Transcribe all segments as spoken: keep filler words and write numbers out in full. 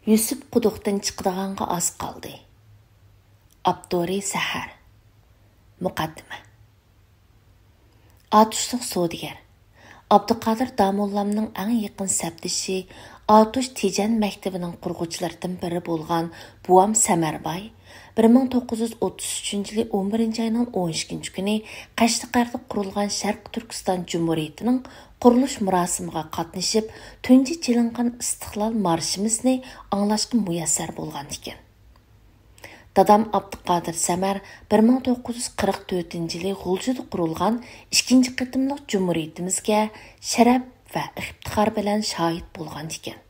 يۈسۈپ قۇدۇقتىن چىقىدىغانغا ئاز قالدى. ئاپتورى سەھەر. مۇقەددىمە. ئاتۇشلۇق سودىگەر. ئابدۇقادىر داموللامنىڭ ئەڭ يېقىن سەپدىشى، ئاتۇش تېجەن مەكتىۋىنىڭ قۇرغۇچىلىرىدىن بىرى بولغان بوۋام سەمەرباي، بىر مىڭ توققۇز يۈز ئوتتۇز ئۈچىنچى يىلى ئون بىرىنچى ئاينىڭ ئون ئىككىنچى كۈنى قەشقەردە قۇرۇلغان شەرقىي تۈركىستان جۇمھۇرىيىتىنىڭ قۇرۇلۇش مۇراسىمىغا قاتنىشىپ، تۇنجى چېلىنغان ئىستىقلال مارشىمىزنى ئاڭلاشقا مۇيەسسەر بولغان ئىكەن. دادام ئابدۇقادىر سەمەر بىر مىڭ توققۇز يۈز قىرىق تۆتىنچى يىلى غۇلجىدا قۇرۇلغان ئىككىنچى قېتىملىق جۇمھۇرىيىتىمىزگە شەرەپ ۋە ئىپتىخار بىلەن شاھىت بولغان ئىكەن.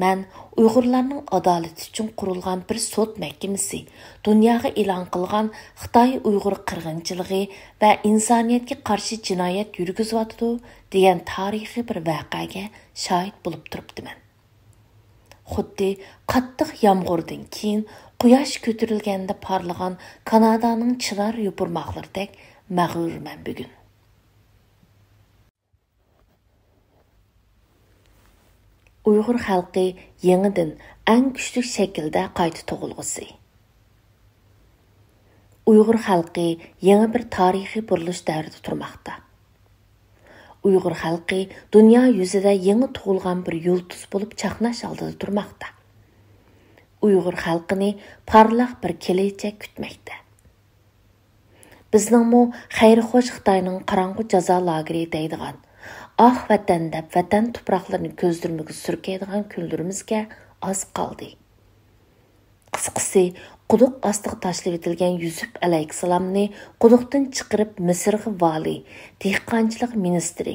مەن ئۇيغۇرلارنىڭ ئادالىتى ئۈچۈن قۇرۇلغان بىر سوت مەھكىمىسى دۇنياغا ئېلان قىلغان خىتاي ئۇيغۇر قىرغىنچىلىقى ۋە ئىنسانىيەتكە قارشى جىنايەت يۈرگۈزۈۋاتىدۇ دېگەن تارىخىي بىر ۋەقەگە شاھىت بولۇپ تۇرۇپتىمەن. خۇددى قاتتىق يامغۇردىن كېيىن قۇياش كۆتۈرۈلگەندە پارلىغان كانادانىڭ چىنار يوپۇرماقلىرىدەك مەغرۇرمەن بۈگۈن. ئۇيغۇر خەلقى يېڭىدىن ئەڭ كۈچلۈك شەكىلدە قايتا تۇغۇلغۇسى. ئۇيغۇر خەلقى يېڭى بىر تارىخىي بۇرۇلۇش دەۋرىدە تۇرماقتا. ئۇيغۇر خەلقى دۇنيا يۈزىدە يېڭى تۇغۇلغان بىر يۇلتۇز بولۇپ چاقناش ئالدىدا تۇرماقتا. ئۇيغۇر خەلقىنى پارلاق بىر كېلەچەك كۈتمەكتە. بىزنىڭمۇ خەيرى خوش خىتاينىڭ قاراڭغۇ جازا لاگېرى دەيدىغان، ئاھ ۋەتەن دەپ ۋەتەن تۇپراقلىرىنى كۆزلىرىمىزگە سۈركەيدىغان كۈنلىرىمىزگە ئاز قالدى. قىسقىسى، قۇدۇق ئاستىغا تاشلىۋېتىلگەن يۈسۈپ ئەلەيھىسسالامنى قۇدۇقتىن چىقىرىپ مىسىرغا ۋالىي، دېھقانچىلىق مىنىستىرى،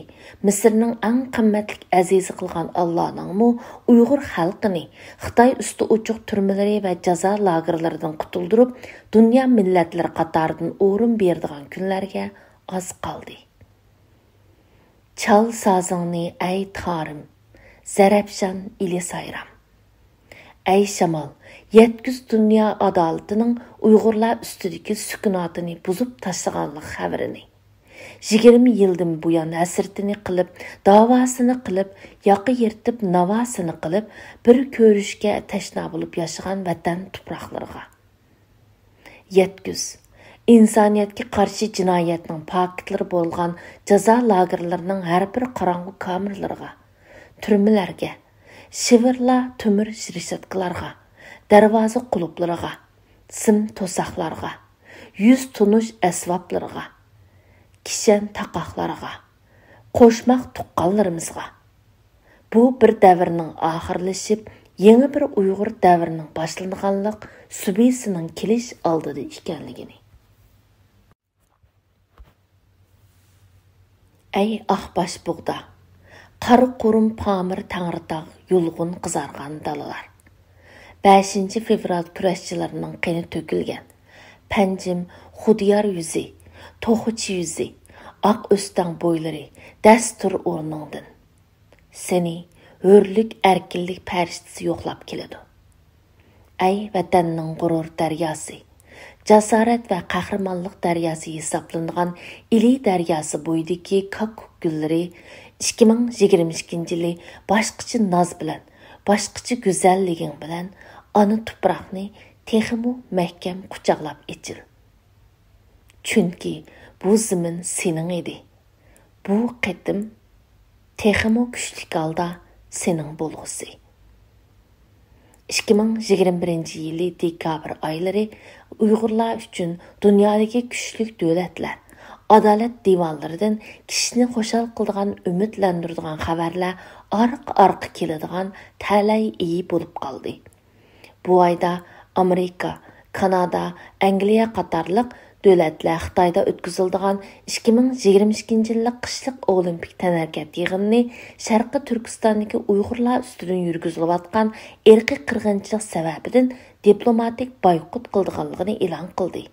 مىسىرنىڭ ئەڭ قىممەتلىك ئەزىزى قىلغان ئاللانىڭمۇ ئۇيغۇر خەلقىنى خىتاي ئۈستى ئوچۇق تۈرمىلىرى ۋە جازا لاگېرلىرىدىن قۇتۇلدۇرۇپ، دۇنيا مىللەتلىرى قاتارىدىن ئورۇن بېرىدىغان كۈنلەرگە ئاز قالدى. چال سازىڭنى ئەي تارىم، زەرەپشان ئىلى سايرام. ئەي شامال، يەتكۈز دۇنيا ئادالىتىنىڭ ئۇيغۇرلار ئۈستىدىكى سۈكۈناتىنى بۇزۇپ تاشلىغانلىق خەۋىرىنى. يىگىرمە يىلدىن بۇيان ھەسرىتىنى قىلىپ، داۋاسىنى قىلىپ، ياقا يىرتىپ ناۋاسىنى قىلىپ، بىر كۆرۈشكە تەشنا بولۇپ ياشىغان ۋەتەن تۇپراقلىرىغا. يەتكۈز، ئىنسانىيەتكە قارشى جىنايەتنىڭ پاكىتلىرى بولغان جازا لاگېرلىرىنىڭ ھەر بىر قاراڭغۇ كامېرلىرىغا، تۈرمىلەرگە، شىۋىرلا تۆمۈر رېشاتكىلارغا، دەرۋازا قۇلۇپلىرىغا، سىم توساقلارغا، يۈز تونۇش ئەسۋابلىرىغا، كىشەن تاقاقلارغا، قوشماق تۇغقانلىرىمىزغا. بۇ بىر دەۋرنىڭ ئاخىرلىشىپ، يېڭى بىر ئۇيغۇر دەۋرىنىڭ باشلانغانلىق سۈبھىسىنىڭ كېلىش ئالدىدا ئىكەنلىكىنى. ئەي ئاق باش بۇغدا، قارا قۇرۇم پامىر تەڭرىتاغ، يۇلغۇن قىزارغان دالىلار. بەشىنچى فېۋرال كۈرەشچىلىرىنىڭ قېنى تۆكۈلگەن، پەنجىم خۇدىيار يۈزى، توخۇچى يۈزى، ئاق ئۆستەڭ بويلىرى، دەس تۇر ئورنۇڭدىن. سېنى ھۆرلۈك، ئەركىنلىك پەرىشتىسى يوقلاپ كېلىدۇ. ئەي ۋەتەننىڭ غۇرۇر دەرياسى، جاسارەت ۋە قەھرىمانلىق دەرياسى ھېسابلىنىدىغان ئىلى دەرياسى بويىدىكى كاككۇك گۈللىرى، ئىككى مىڭ يىگىرمە ئىككىنچى يىلى باشقىچە ناز بىلەن، باشقىچە گۈزەللىكىڭ بىلەن ئانا تۇپراقنى تېخىمۇ مەھكەم قۇچاقلاپ ئېچىل. چۈنكى بۇ زېمىن سېنىڭ ئىدى. بۇ قېتىم تېخىمۇ كۈچلۈك ھالدا سېنىڭ بولغۇسى. ئىككى مىڭ يىگىرمە بىرىنچى يىلى دېكابىر ئايلىرى ئۇيغۇرلار ئۈچۈن دۇنيادىكى كۈچلۈك دۆلەتلەر ئادالەت دىۋانلىرىدىن كىشىنى خۇشال قىلىدىغان، ئۈمىدلەندۈرىدىغان خەۋەرلەر ئارقا-ئارقا كېلىدىغان تەلەي ئېيى بولۇپ قالدى. بۇ ئايدا ئامېرىكا، كانادا، ئەنگلىيە قاتارلىق دۆلەتلەر خىتايدا ئۆتكۈزۈلىدىغان ئىككى مىڭ يىگىرمە ئىككىنچى يىللىق قىشلىق ئولىمپىك تەنھەرىكەت يىغىنىنى شەرقىي تۈركىستاندىكى ئۇيغۇرلار ئۈستىدىن يۈرگۈزۈلۈۋاتقان ئىرقىي قىرغىنچىلىق سەۋەبىدىن دىپلوماتىك بايقۇت قىلىدىغانلىقىنى ئېلان قىلدى.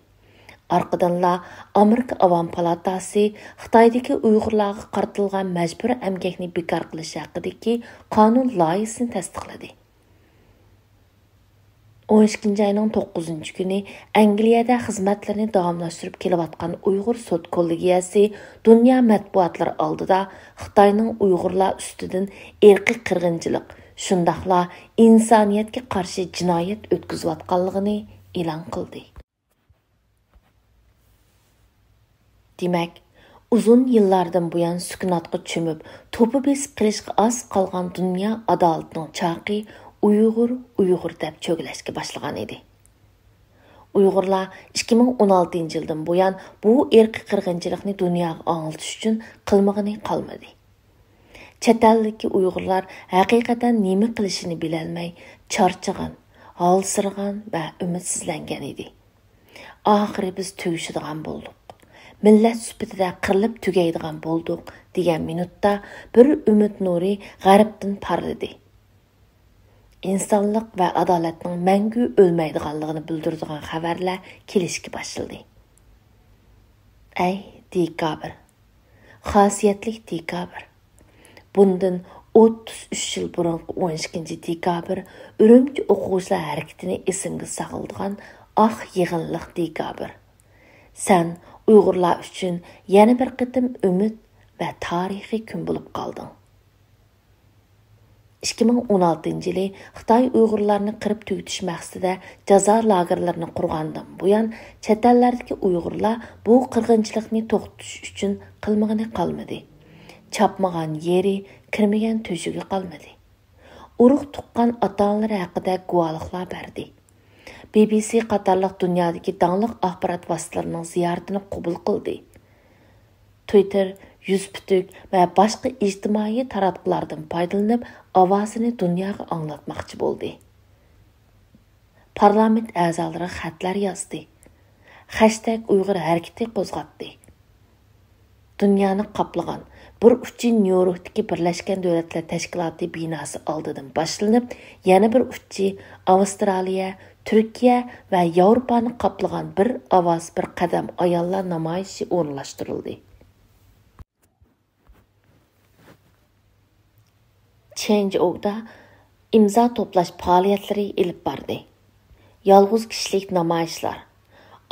ئارقىدىنلا ئامېرىكا ئاۋام پالاتاسى خىتايدىكى ئۇيغۇرلارغا قارىتىلغان مەجبۇرىي ئەمگەكنى بىكار قىلىش ھەققىدىكى قانۇن لايىھىسىنى تەستىقلىدى. ئون ئىككىنچى ئاينىڭ توققۇزىنچى كۈنى ئەنگلىيەدە خىزمەتلىرىنى داۋاملاشتۇرۇپ كېلىۋاتقان ئۇيغۇر سوت كوللېگىيەسى دۇنيا مەتبۇئاتلىرى ئالدىدا خىتاينىڭ ئۇيغۇرلار ئۈستىدىن ئىرقىي قىرغىنچىلىق، شۇنداقلا ئىنسانىيەتكە قارشى جىنايەت ئۆتكۈزۈۋاتقانلىقىنى ئېلان قىلدى. دېمەك، ئۇزۇن يىللاردىن بۇيان سۈكۈناتقا چۆمۈپ، توپا بېسىپ قېلىشقا ئاز قالغان دۇنيا ئادالىتىنىڭ چاقى ئۇيغۇر، ئۇيغۇر دەپ چۆگىلەشكە باشلىغان ئىدى. ئۇيغۇرلار ئىككى مىڭ ئون ئالتىنچى يىلدىن بۇيان بۇ ئىرقىي قىرغىنچىلىقنى دۇنياغا ئاڭلىتىش ئۈچۈن قىلمىغىنى قالمىدى. چەت ئەلدىكى ئۇيغۇرلار ھەقىقەتەن نېمە قىلىشىنى بىلەلمەي، چارچىغان، ھالسىرىغان ۋە ئۈمىدسىزلەنگەن ئىدى. «ئاخىرى بىز تۈگىشىدىغان بولدۇق. مىللەت سۈپىتىدە قىرىلىپ تۈگەيدىغان بولدۇق» دېگەن مىنۇتتا بىر ئۈمىد نۇرى غەربتىن پارلىدى. ئىنسانلىق ۋە ئادالەتنىڭ مەڭگۈ ئۆلمەيدىغانلىقىنى بىلدۈرىدىغان خەۋەرلەر كېلىشكە باشلىدى. ئەي دېكابىر! خاسىيەتلىك دېكابىر! بۇندىن ئوتتۇز ئۈچ يىل بۇرۇنقى ئون ئىككىنچى دېكابىر ئۈرۈمچى ئوقۇغۇچىلار ھەرىكىتىنى ئېسىمگە ساغلىدىغان ئاق يىغىنلىق دېكابىر. سەن ئۇيغۇرلار ئۈچۈن يەنە بىر قېتىم ئۈمىد ۋە تارىخىي كۈن بولۇپ قالدىڭ. ئىككى مىڭ ئون ئالتىنچى يىلى خىتاي ئۇيغۇرلارنى قىرىپ تۈگىتىش مەقسىتىدە جازا لاگېرلىرىنى قۇرغاندىن بۇيان، چەت ئەللەردىكى ئۇيغۇرلار بۇ قىرغىنچىلىقنى توختىتىش ئۈچۈن قىلمىغىنى قالمىدى. چاپمىغان يېرى، كىرمىگەن تۆشۈكى قالمىدى. ئۇرۇق تۇغقان ئاتا-ئانىلىرى ھەققىدە گۇۋاھلىقلار بەردى. بى بى سى قاتارلىق دۇنيادىكى داڭلىق ئاخبارات ۋاسىتىلىرىنىڭ زىيارىتىنى قوبۇل قىلدى. تۈۋىتتېر، يۈزپۈتۈك ۋە باشقا ئىجتىمائىي تاراتقۇلاردىن پايدىلىنىپ، ئاۋازىنى دۇنياغا ئاڭلاتماقچى بولدى. پارلامېنت ئەزالىرىغا خەتلەر يازدى. خەشتەگ ئۇيغۇر ھەرىكىتى قوزغاتتى. دۇنيانى قاپلىغان، بىر ئۇچى نيۇ يوركتىكى بىرلەشكەن دۆلەتلەر تەشكىلاتى بىناسى ئالدىدىن باشلىنىپ، يەنە بىر ئۇچى ئاۋسترالىيە، تۈركىيە ۋە ياۋروپانى قاپلىغان بىر ئاۋاز، بىر قەدەم ئاياللار نامايىشى ئورۇنلاشتۇرۇلدى. چيەنجيۇدا ئىمزا توپلاش پائالىيەتلىرى ئېلىپ باردى. يالغۇز كىشىلىك نامايىشلار،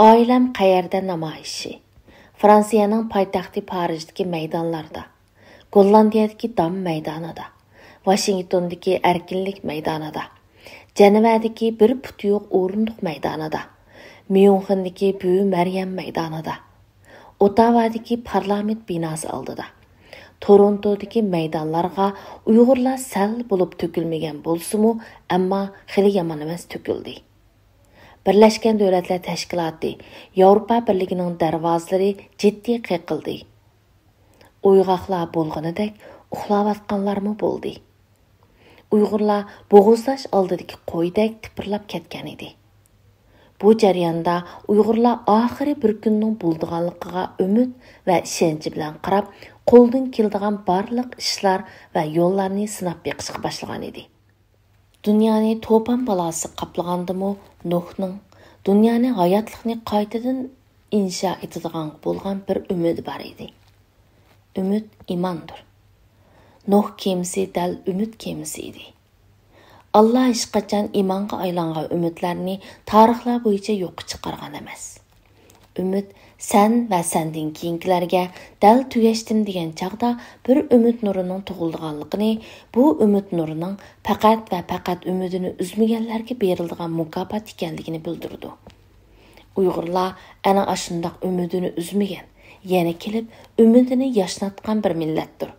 «ئائىلەم قەيەردە» نامايىشى، فرانسىيەنىڭ پايتەختى پارىژدىكى مەيدانلاردا، گوللاندىيەدىكى دام مەيدانىدا، ۋاشىنگتوندىكى ئەركىنلىك مەيدانىدا، جەنۋەدىكى بىر پۇتى يوق ئورۇندۇق مەيدانىدا، ميۇنخېندىكى بۈۋى مەريەم مەيدانىدا، ئوتاۋادىكى پارلامېنت بىناسى ئالدىدا، تورونتودىكى مەيدانلارغا ئۇيغۇرلار سەل بولۇپ تۆكۈلمىگەن بولسىمۇ، ئەمما خېلى يامان ئەمەس تۆكۈلدى. بىرلەشكەن دۆلەتلەر تەشكىلاتى، ياۋروپا بىرلىكىنىڭ دەرۋازىلىرى جىددىي قېقىلدى. ئويغاقلار بولغىنىدەك ئۇخلاۋاتقانلارمۇ بولدى. ئۇيغۇرلار بوغۇزلاش ئالدىدىكى قويدەك تىپىرلاپ كەتكەن ئىدى. بۇ جەرياندا ئۇيغۇرلار ئاخىرى بىر كۈننىڭ بولىدىغانلىقىغا ئۈمىد ۋە ئىشەنچى بىلەن قاراپ، قولدىن كېلىدىغان بارلىق ئىشلار ۋە يوللارنى سىناپ بېقىشقا باشلىغان ئىدى. دۇنيانى توپان بالاسى قاپلىغاندىمۇ، نۇھنىڭ دۇنيانى ھاياتلىقنى قايتىدىن ئىنشا ئېتىدىغانغا بولغان بىر ئۈمىدى بار ئىدى. ئۈمىد ئىماندۇر. نۇھ كېمىسى دەل ئۈمىد كېمىسى ئىدى. ئاللا ھېچقاچان ئىمانغا ئايلانغان ئۈمىدلەرنى تارىخلار بويىچە يوققا چىقارغان ئەمەس. ئۈمىد سەن ۋە سەندىن كېيىنكىلەرگە دەل تۈگەشتىم دېگەن چاغدا بىر ئۈمىد نۇرىنىڭ تۇغۇلىدىغانلىقىنى، بۇ ئۈمىد نۇرىنىڭ پەقەت ۋە پەقەت ئۈمىدىنى ئۈزمىگەنلەرگە بېرىلىدىغان مۇكاپات ئىكەنلىكىنى بىلدۈرىدۇ. ئۇيغۇرلار ئەنە ئاشۇنداق ئۈمىدىنى ئۈزمىگەن، يەنە كېلىپ ئۈمىدىنى ياشناتقان بىر مىللەتتۇر.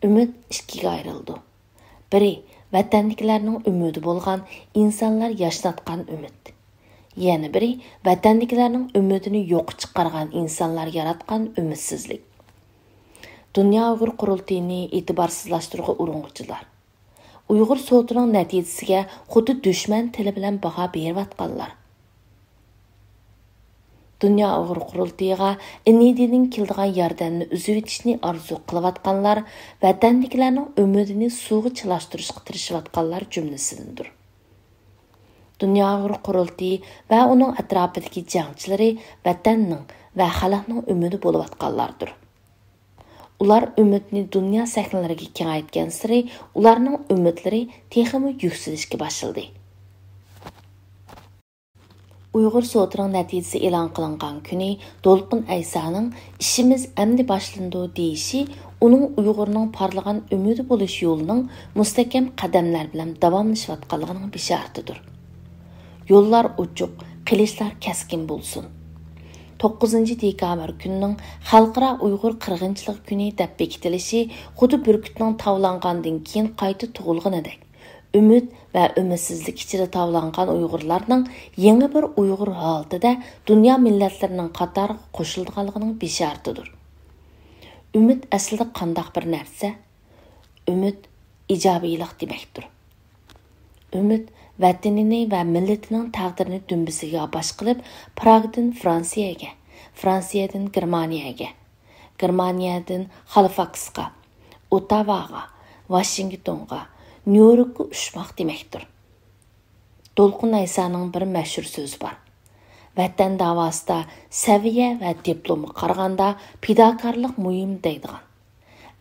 ئۈمىد ئىككىگە ئايرىلىدۇ. بىرى، ۋەتەندىكىلەرنىڭ ئۈمىدى بولغان ئىنسانلار ياشناتقان ئۈمىد. يەنە بىرى، ۋەتەندىكىلەرنىڭ ئۈمىدىنى يوققا چىقارغان ئىنسانلار ياراتقان ئۈمىدسىزلىك. دۇنيا ئۇيغۇر قۇرۇلتىيىنى ئېتىبارسىزلاشتۇرغىلى ئۇرۇنغۇچىلار. ئۇيغۇر سوتىنىڭ نەتىجىسىگە خۇددى دۈشمەن تىلى بىلەن باھا بېرىۋاتقانلار. دۇنيا ئۇيغۇر قۇرۇلتىيىغا ئىنىدىدىن كېلىدىغان ياردەمنى ئۈزۈۋېتىشنى ئارزۇ قىلىۋاتقانلار، ۋەتەندىكىلەرنىڭ ئۈمىدىنى سۇغا چىلاشتۇرۇشقا تىرىشىۋاتقانلار جۈملىسىدىندۇر. دۇنيا ئۇيغۇر قۇرۇلتىيى ۋە ئۇنىڭ ئەتراپىدىكى جەڭچىلىرى ۋەتەننىڭ ۋە خەلقنىڭ ئۈمىدى بولۇۋاتقانلاردۇر. ئۇلار ئۈمىدنى دۇنيا سەھنىلىرىگە كېڭەيتكەنسېرى، ئۇلارنىڭ ئۈمىدلىرى تېخىمۇ يۈكسىلىشكە باشلىدى. ئۇيغۇر سوتىنىڭ نەتىجىسى ئېلان قىلىنغان كۈنى دولقۇن ئەيسانىڭ «ئىشىمىز ئەمدى باشلىنىدۇ» دېيىشى ئۇنىڭ ئۇيغۇرنىڭ پارلىغان ئۈمىدى بولۇش يولىنىڭ مۇستەھكەم قەدەملەر بىلەن داۋاملىشىۋاتقانلىقىنىڭ بېشارىتىدۇر. يوللار ئوچۇق، قىلىچلار كەسكىن بولسۇن. توققۇزىنچى دېكابىر كۈنىنىڭ خەلقئارا ئۇيغۇر قىرغىنچىلىقى كۈنى دەپ بېكىتىلىشى خۇددى بۈركۈتنىڭ تاۋلانغاندىن كېيىن قايتا تۇغۇلغىنىدەك، ئۈمىد ۋە ئۈمىدسىزلىك ئىچىدە تاۋلانغان ئۇيغۇرلارنىڭ يېڭى بىر ئۇيغۇر ھالىتىدە دۇنيا مىللەتلىرىنىڭ قاتارىغا قوشۇلىدىغانلىقىنىڭ بېشارىتىدۇر. ئۈمىد ئەسلىدە قانداق بىر نەرسە؟ ئۈمىد ئىجابىيلىق دېمەكتۇر. ئۈمىد ۋەتىنىنى ۋە مىللىتىنىڭ تەقدىرىنى دۈمبىسىگە باش قىلىپ، پراگدىن فرانسىيەگە، فرانسىيەدىن گېرمانىيەگە، گېرمانىيەدىن خالىفاكسقا، ئوتاۋاغا، ۋاشىنگتونغا، نيۇ يوركقا ئۇچماق دېمەكتۇر. دولقۇن ئەيسانىڭ بىر مەشھۇر سۆزى بار. ۋەتەن داۋاسىدا سەۋىيە ۋە دىپلومغا قارىغاندا پىداكارلىق مۇھىم دەيدىغان.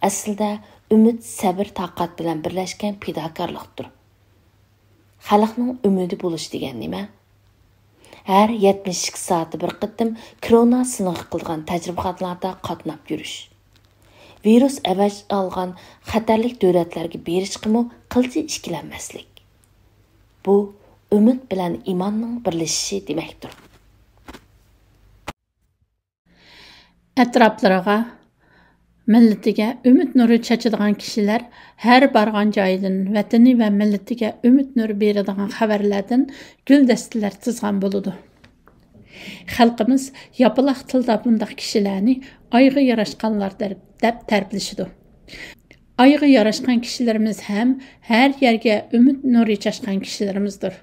ئەسلىدە ئۈمىد سەبرى تاقەت بىلەن بىرلەشكەن پىداكارلىقتۇر. خەلقنىڭ ئۈمىدى بولۇش دېگەن نېمە؟ ھەر يەتمىش ئىككى سائەتتە بىر قېتىم كورونا سىنىقى قىلىدىغان تەجرىبىخانىلاردا قاتناپ يۈرۈش. ۋىرۇس ئەۋج ئالغان خەتەرلىك دۆلەتلەرگە بېرىشقىمۇ قىلچە ئىككىلەنمەسلىك. بۇ ئۈمىد بىلەن ئىماننىڭ بىرلىشىشى دېمەكتۇر. ئەتراپلىرىغا، مىللىتىگە ئۈمىد نۇرى چاچىدىغان كىشىلەر ھەر بارغان جايىدىن ۋەتىنى ۋە مىللىتىگە ئۈمىد نۇرى بېرىدىغان خەۋەرلەردىن گۈلدەستىلەر تىزغان بولىدۇ. خەلقىمىز ياپىلاق تىلدا بۇنداق كىشىلەرنى ئايغا ياراشقانلار دەپ، دەپ تەرىپلىشىدۇ. ئايغا ياراشقان كىشىلىرىمىز ھەم ھەر يەرگە ئۈمىد نۇرى چاچقان كىشىلىرىمىزدۇر.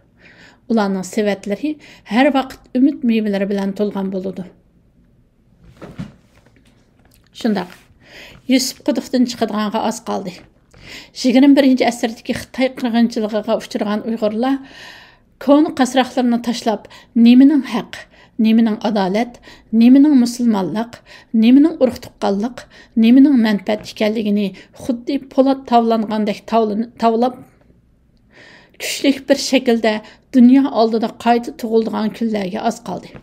ئۇلارنىڭ سېۋەتلىرى ھەر ۋاقىت ئۈمىد مېۋىلىرى بىلەن تولغان بولىدۇ. شۇنداق. يۈسۈپ قۇدۇقتىن چىقىدىغانغا ئاز قالدى. يىگىرمە بىرىنچى ئەسىردىكى خىتاي قىرغىنچىلىقىغا ئۇچرىغان ئۇيغۇرلار كونا قاسراقلىرىنى تاشلاپ، نېمىنىڭ ھەق، نېمىنىڭ ئادالەت، نېمىنىڭ مۇسۇلمانلىق، نېمىنىڭ ئۇرۇق-تۇغقانلىق، نېمىنىڭ مەنپەئەت ئىكەنلىكىنى خۇددى پولات تاۋلانغاندەك تاۋلىنى-، تاۋلاپ، كۈچلۈك بىر شەكىلدە دۇنيا ئالدىدا قايتا تۇغۇلىدىغان كۈنلەرگە ئاز قالدى.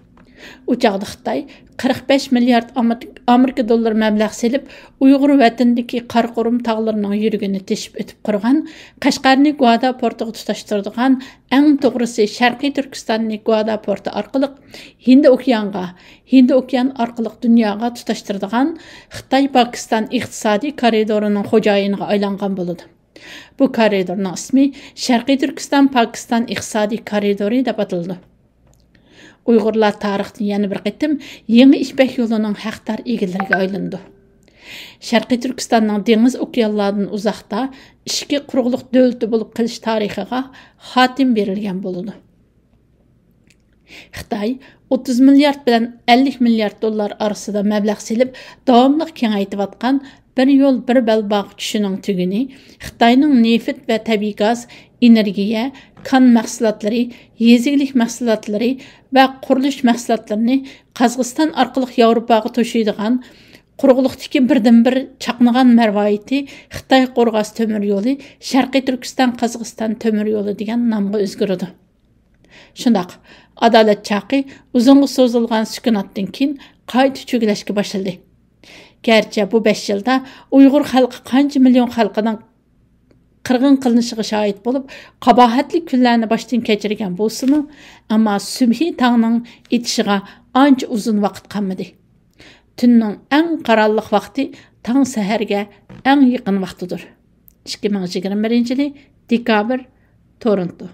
ئۇ چاغدا خىتاي قىرىق بەش مىليارد ئامېرىك-، ئامېرىكا دوللىرى مەبلەغ سېلىپ، ئۇيغۇر ۋەتىنىدىكى قاراقۇرۇم تاغلىرىنىڭ يۈرىكىنى تېشىپ ئۆتۈپ قۇرغان، قەشقەرنى گۇادا پورتىغا تۇتاشتۇرىدىغان، ئەڭ توغرىسى شەرقىي تۈركىستاننى گۇادا پورتى ئارقىلىق ھىندى ئوكيانغا، ھىندى ئوكيان ئارقىلىق دۇنياغا تۇتاشتۇرىدىغان خىتاي پاكىستان ئىقتىسادىي كارىدورىنىڭ خوجايىنىغا ئايلانغان بولىدۇ. بۇ كارىدورنىڭ ئىسمى شەرقىي تۈركىستان پاكىستان ئىقتىسادىي كارىدورى دەپ ئاتىلىدۇ. ئۇيغۇرلار تارىختا يەنە بىر قېتىم يېڭى يىپەك يولىنىڭ ھەقدار ئىگىلىرىگە ئايلىنىدۇ. شەرقىي تۈركىستاننىڭ دېڭىز ئوكيانلاردىن ئۇزاقتا ئىچكى قۇرۇقلۇق دۆلىتى بولۇپ قېلىش تارىخىغا خاتىمە بېرىلگەن بولىدۇ. خىتاي ئوتتۇز مىليارد بىلەن ئەللىك مىليارد دوللار ئارىسىدا مەبلەغ سېلىپ، داۋاملىق كېڭەيتىۋاتقان بىر يول، بىر بەلباغ چۈشىنىڭ تۈگۈنى خىتاينىڭ نېفىت ۋە تەبىئىي گاز، ئېنېرگىيە، كان مەھسۇلاتلىرى، يېزا ئىگىلىك مەھسۇلاتلىرى ۋە قۇرۇلۇش مەھسۇلاتلىرىنى قازاقىستان ئارقىلىق ياۋروپاغا توشۇيدىغان قۇرۇقلۇقتىكى بىردىنبىر چاقنىغان مەرۋايىتى خىتاي قورغاس تۆمۈر يولى، شەرقىي تۈركىستان قازاقىستان تۆمۈر يولى دېگەن نامغا ئۆزگىرىدۇ. شۇنداق، ئادالەت چاقى ئۇزۇنغا سوزۇلغان سۈكۈناتتىن كېيىن قايتا چۆگىلەشكە باشلىدى. گەرچە بۇ بەش يىلدا ئۇيغۇر خەلقى قانچە مىليون خەلقىنىڭ قىرغىن قىلىنىشىغا شاھىت بولۇپ، قاباھەتلىك كۈنلەرنى باشتىن كەچۈرگەن بولسىمۇ، ئەمما سۈبھى تاڭنىڭ ئېتىشىغا ئانچە ئۇزۇن ۋاقىت قالمىدى. تۈننىڭ ئەڭ قارانلىق ۋاقتى تاڭ سەھەرگە ئەڭ يېقىن ۋاقتىدۇر. ئىككى مىڭ يىگىرمە بىرىنچى يىلى، دېكابىر، تورونتو.